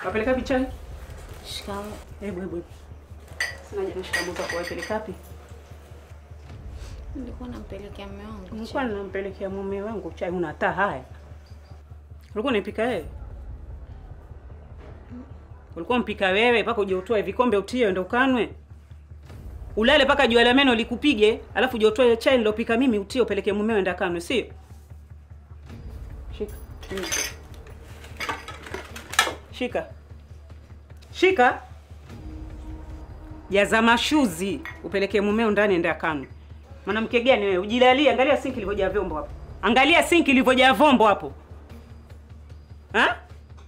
Wapeleka wapi chai? Shikamoo. Hebu hebu. Sina jana shikamoo kwa wapeleka wapi? Nilikuwa nampelekea mume wangu. Nilikuwa nampelekea mume wangu chai, una hata haya. Ulikuwa unapika wewe? Ulikuwa mpika wewe mpaka uje utoe vikombe utie ndio ukanwe? Ulale mpaka jua la meno likupige, alafu uje utoe chai nilopika mimi utie upeleke mumewe ndio akanwe, sio? Shika. Shika. Shika. Jaza mashuzi upeleke mumeo ndani ndio akanwe. Mwanamke gani wewe? Ujilalie, angalia sinki ilivyojaa vyombo hapo. Angalia sinki ilivyojaa vyombo hapo. Ha?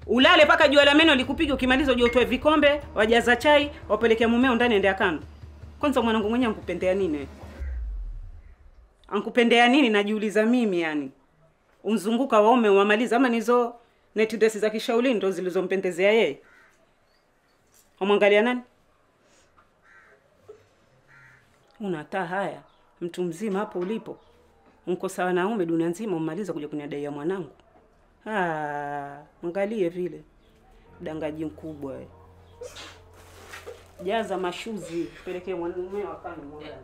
Ulale paka jua la meno likupige, ukimaliza uje utoe vikombe, wajaza chai, wapeleke mumeo ndani ndio akanwe. Kwanza mwanangu mwenyewe ankupendea nini wewe? Ankupendea nini najiuliza mimi yani? Unzunguka waume wamaliza ama nizo net dress za kishauli ndo zilizompendezea yeye. Umwangalia nani? Una hata haya mtu mzima hapo ulipo. Unkosa wanaume dunia nzima umaliza kuja kuniadai mwanangu. Ah, angalie vile. Dangaji mkubwa wewe. Jaza mashuzi pelekee mwanamume wakani mwanangu.